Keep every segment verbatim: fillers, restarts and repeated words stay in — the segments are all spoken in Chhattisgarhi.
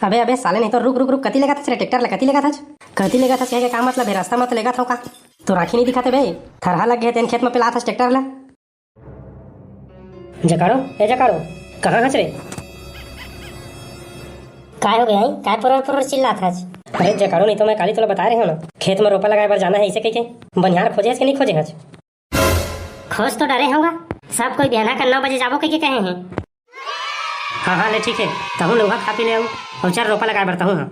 अबे, अबे, साले नहीं तो रुक, रुक, रुक, कति लेगत हस रे ट्रैक्टर ला, कति लेगत हस? कति लेगत हस कहे के का मतलब हे, रास्ता म तो लेगत हव का? तो राखी नहीं दिखत हे बे, थरहा लग गे हे, तेन खेत म पेलात हस ट्रैक्टर ला। जकाड़ो, ए जकाड़ो, कहाँ हस रे? काय हो गया है? काय पुरर पुरर चिल्लात हस? अरे जकाड़ो, नहीं तो मैं काली तोला बताए रहे हूँ ना, खेत में रोपा लगाए बर जाना है, इसे कह के बनिहार खोजे हस कि नहीं खोजे हस? खोज तो डरे होगा, सब कोई बिहाना कर नौ बजे जाबो कह के कहे हैं। हाँ हाँ, ले ठीक है, तहूँ लोहा खा पी ले आऊ, और चल रोपा लगाए बर तहूँ हाँ।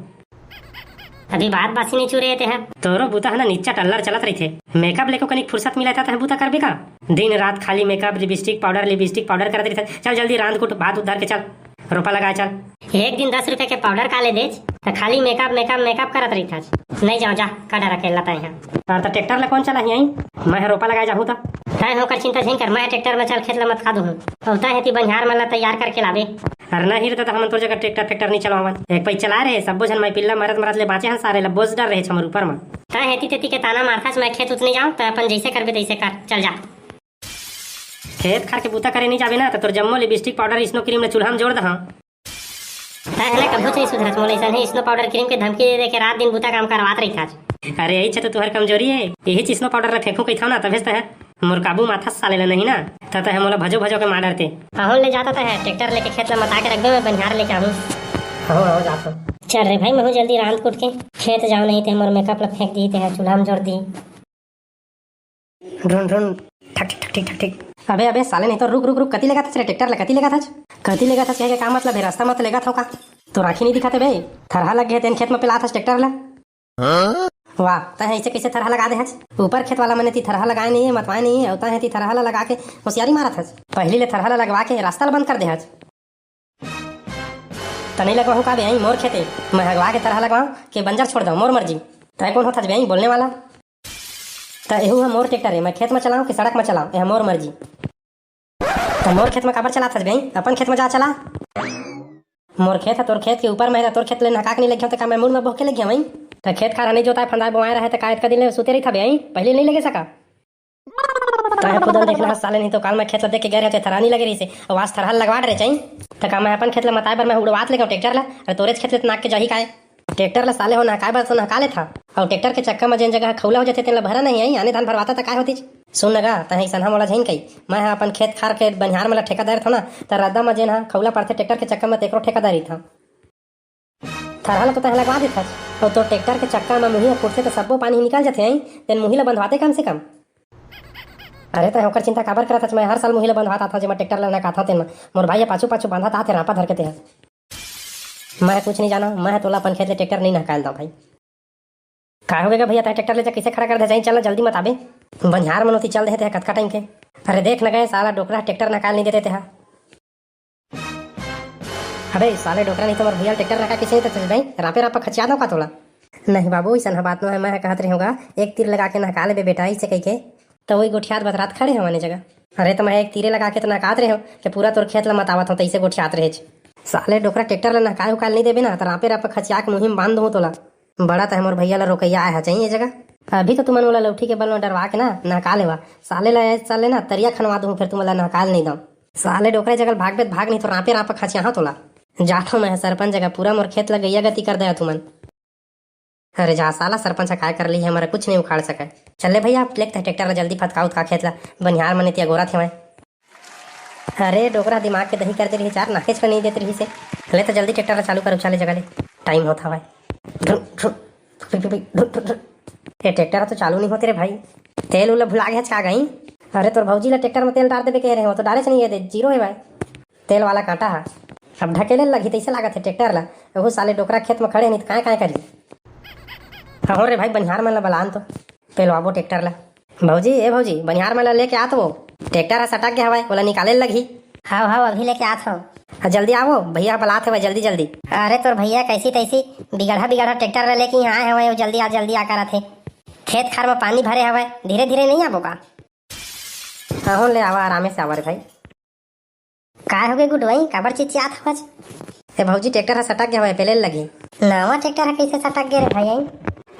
अभी बात बासी नहीं चुरे ते हैं। तोरो बुता है ना, निच्चा टल्लर चलत रहिथे। मेकअप लेको कनिक फुर्सत मिला था, तह बुता करबे का? दिन रात खाली makeup, lipstick powder, lipstick powder करत रहिथे। चल जल्दी रांध कुट, भात उत धर के चल, रोपा लगाए चल। एक दिन दस रुपए के पाउडर का ले देच, त खाली मेकअप, मेकअप, मेकअप करत रहिथस। नहीं जाओ जा, का डरा के लता यहाँ। और त ट्रैक्टर ला कौन चलाही आई? मैं ह रोपा लगाए जाहूँ त। तय होकर चिंता झिन कर, मैं ट्रैक्टर में चल खेत ला मत खा दूँ। और तय हेती बनिहार मन ला तैयार करके लाबे। अरे नहीं रे, त हमन तोर जगह ट्रैक्टर, ट्रैक्टर नहीं चलवावन। एक पै चला रहे, सब्बो झन मैं पिल्ला मरत मरत ले बाँचे हन, सारे ला बोझ डर रहे छमर ऊपर में। तय हेती तेती के ताना मारथस, मैं खेत उतने जाऊँ, तय अपन जैसे करबे तैसे कर, चल जा। खेत खार के बूता करे नहीं जाबे ना, त तोर जम्मो लिपस्टिक पाउडर स्नो क्रीम ला चूल्हा में जोड़ दहा। तय है ना, कभू नहीं सुधरस, मोला ऐसा नहीं स्नो पाउडर क्रीम के धमकी दे दे के रात दिन बूता काम करवात रहिथस। अरे यही तो तुहर कमजोरी है, यही स्नो पाउडर ला फेंकू कहिथव ना, तभे से तय मोर काबू माथा साले ला नहीं ना, त तय मोला भजो भजो के मार डरते। अहो ले जाता तय ट्रैक्टर लेके खेत ला मता के रखबे, मैं बनिहार लेके आहूँ। अहो, अहो, जात हो। चल रे भाई, महू जल्दी रांध कुट के खेत जाओ, नहीं ते मोर मेकअप ला फेंक दी, ते चूल्हा में जोड़ दी। ढुन ढुन, ठक ठक ठक ठक ठक ठक। अबे, अबे, साले नहीं तो रुक, रुक, रुक, कति लेगत हस रे ट्रैक्टर ला, कति लेगत हस? कति लेगत हस कहे के का मतलब हे, रास्ता म तो लेगत हव का? तो राखी नहीं दिखत हे बे, थरहा लग गे हे, तेन खेत म पेलात हस ट्रैक्टर ला। हाँ? वाह, तैं ऐसे कैसे थरहा लगा दे हस? ऊपर खेत वाला मने ती थरहा लगाए नहीं है, मतवाए नहीं है, अउ तैं ती थरहा ला लगा के होशियारी मारत हस। पहली ले थरहा ला लगवा के रास्ता ला बंद कर दे हस। त नहीं लगवाहूँ का बे आई मोर खेते? मैं हगवा के थरहा लगवाऊँ के बंजर छोड़ दऊँ, मोर मर्जी। तय कौन होथस बे आई बोलने वाला? त एहू ह मोर ट्रैक्टर हे, मैं खेत में चलाऊँ कि सड़क में चलाऊँ, यह मोर मर्जी। त मोर खेत में काबर चलाथस बे आई? अपन खेत में जा चला। मोर खेत ह तोर खेत के ऊपर में हे, तोर खेत ले नहका के नहीं लगिया त का मैं मुड़ में बोह के लगिया आई? त खेत खार ह नहीं जोताए फंदाए बोआए रहे त का एतका दिन ले सुते रही था बे आई? पहले नहीं लगे सका। तैं ह खुदन देखना हस साले, नहीं तो काल मैं खेत ला देख के गए रहे, थरहा नहीं लगे रहिसे, अउ आज थरहा लगवा डरे चाही। त का मैं अपन खेत ला मताए बर मैं उड़वात लेके ट्रैक्टर ला? अरे तोरेच खेत ले त नाक के जाही काय? ट्रैक्टर ला साले हो नहकाए बर तो नहका लेथा, अउ ट्रैक्टर के चक्का में जेन जगह खौला हो जाथे तेन ला भरा नहीं आई, आने धान भरवाता त काय होतीच? सुन न गा, तैं अइसनहा मोला झइन कही, मैं ह अपन खेत खार के बनिहार मन ला ठेका दे रथव ना, त रद्दा में जेन ह खौला पड़थे ट्रैक्टर के चक्का में तेकरो ठेका दे रहिथव। थरहा ल तो तैं लगवा देथस, अउ तोर ट्रैक्टर के चक्का म मुही ह फूटथे त सब्बो पानी ह निकल जथे, अई तेन मुही ल बंधवाते कम से कम। अरे तैं ओकर चिंता काबर करत हस? मैं हर साल मुही ल बंधवात आथव, जेमा ट्रैक्टर ल नहकाथव तेन म। मोर भाई ह पाछू पाछू बांधत आथे रांपा धर के तेहा। मैं कुछ नहीं जानव, मैं तोला अपन खेत ले ट्रैक्टर नहीं नहकाय ल दंव भाई। काय होगे गा भैया, तैं ट्रैक्टर ले जा कइसे खड़ा कर दे? जाई चल ना जल्दी मत आबे। बनिहार मन ओती चल देहे तेहा कतका टाइम के। अरे देख न गए साला डोकरा ट्रैक्टर नहकाय ल नहीं देते तेहा। अबे साले डोकरा, नहीं तो मोर भैया ट्रैक्टर नहका कइसे नहीं देते भाई? रापे रापा खचिया दंव का तोला? नहीं बाबू, अइसन ह बात नो है, मैं ह कहत रहे होगा, एक तीर लगा के नहका लेबे बेटा, अइसे कहिके। त वही गोठियात बतरात खड़े हवने जगह। अरे त मैं एक तीरे लगा के त नहकात रहे हो कि पूरा तोर खेत ल मतावत हो, तइसे गोठियात रहेच। साले डोकरा ट्रैक्टर ल नहकाय उकाय ल नहीं देबे ना, त रापे रापा खचिया के मुही म बांध दूँ तोला। बड़ा तह मोर भैया ल रोकैया आय ह, चाहिए जगह। अभी तो तुमन मोला लौठी के बल म डरवा के ना नहका लेवा। साले ल ए साले ना तरिया खनवा दूँ, फिर तुमन ल नहकाय ल नहीं दंव। साले डोकरा जगह भागबे त भाग, नहीं तो रापे रापा खचियाहूँ तोला। जाथव मैं ह सरपंच जगह, पूरा मोर खेत ल गैया गति कर दया तुमन। अरे जा साला, सरपंच ह काय कर ली है, हमर कुछ नहीं उखाड़ सके। चल ले भैया, लेके तह ट्रैक्टर ला जल्दी फतका उतका खेत ला, बनिहार मन एती अगोरत हेवय। अरे डोकरा दिमाग के दही कर दे रही चार, नाकेच ल नहीं देत रही से। ले त जल्दी ट्रैक्टर ला चालू कर, उछाले जगह ले, टाइम होत हवय। ढुक, ढुक, ढुक, ढुक, ढुक, ढुक, ढुक। ए ट्रैक्टर ह तो चालू नहीं होते रे भाई, तेल उल भुला गे हच का गई? अरे तोर भौजी ला ट्रैक्टर में तेल डार देबे कहे रहे हो, तो डारेच नहीं है दे, जीरो है भाई। तेल वाला कांटा हा। अब ढकेले लगही तइसे लागत हे ट्रैक्टर ला। ओहू साले डोकरा खेत म खड़े नहीं त काय काय करही। हो रे भाई, बनिहार मन ला बलान तो पेलवाबो ट्रैक्टर ला। भौजी, ए भौजी, बनिहार मन ला लेके आत वो। ट्रैक्टर हा सटक गे हवय, ओला निकाले ल लगही। हाव हाव, अभी लेके आत हव। हाँ, जल्दी आवो, भैया बलात हवय, जल्दी जल्दी। अरे तोर भैया कैसी तैसी बिगड़हा बिगड़हा ट्रैक्टर ला लेके यहाँ आए हवय, जल्दी आ, जल्दी आ करत हे। खेत खार म पानी भरे हवय, धीरे धीरे नहीं आबो का? हाँ, हो ले आवा, आरामे से आवा रे भाई। काय होगे गुडुआई, काबर चिचियात हवच? ए भौजी, ट्रैक्टर ह सटक गे हवय, पेले ल लगही। नवा ट्रैक्टर ह कइसे सटक गे रे भाई?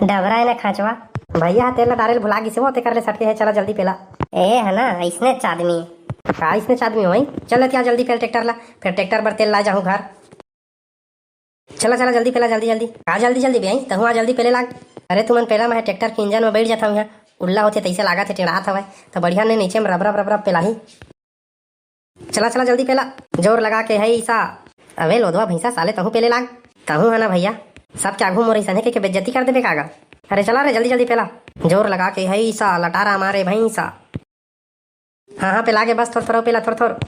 डबरा ए ना खांचवा। भैया ह तेल ला डारे ल भुला गिसे वो, तेकर ले सटके हे, चला जल्दी पेला। ए ह ना, अइसनेच आदमी। का अइसनेच आदमी होई? चल ले तिया जल्दी पेल ट्रैक्टर ला, फिर ट्रैक्टर बर तेल लाए जाहूँ घर। चला चला, जल्दी पेला, जल्दी जल्दी। का जल्दी जल्दी बे, तहूँ आ जल्दी पेले लाग। अरे तुमन पेला, मैं ट्रैक्टर के इंजन में बैठ जाता हूँ यहाँ। उल्ला होते तैसे लागत हे, टेढ़ात हवय, तो बढ़िया ने नीचे में रब रब रब रब पेलाही। चला चला, जल्दी पेला। जोर लगा के है ईसा। अबे लोदवा भैंसा, साले तहूँ पेले लाग। तहूँ है ना भैया, सबके आगू मोर ऐसने के, के बेइज्जती कर देबे कागा। अरे चला रे, जल्दी जल्दी पेला। जोर लगा के है ईसा, लटारा मारे भैंसा। हाँ हाँ, पेला के बस, थोर थोर पेला, थोर थोर।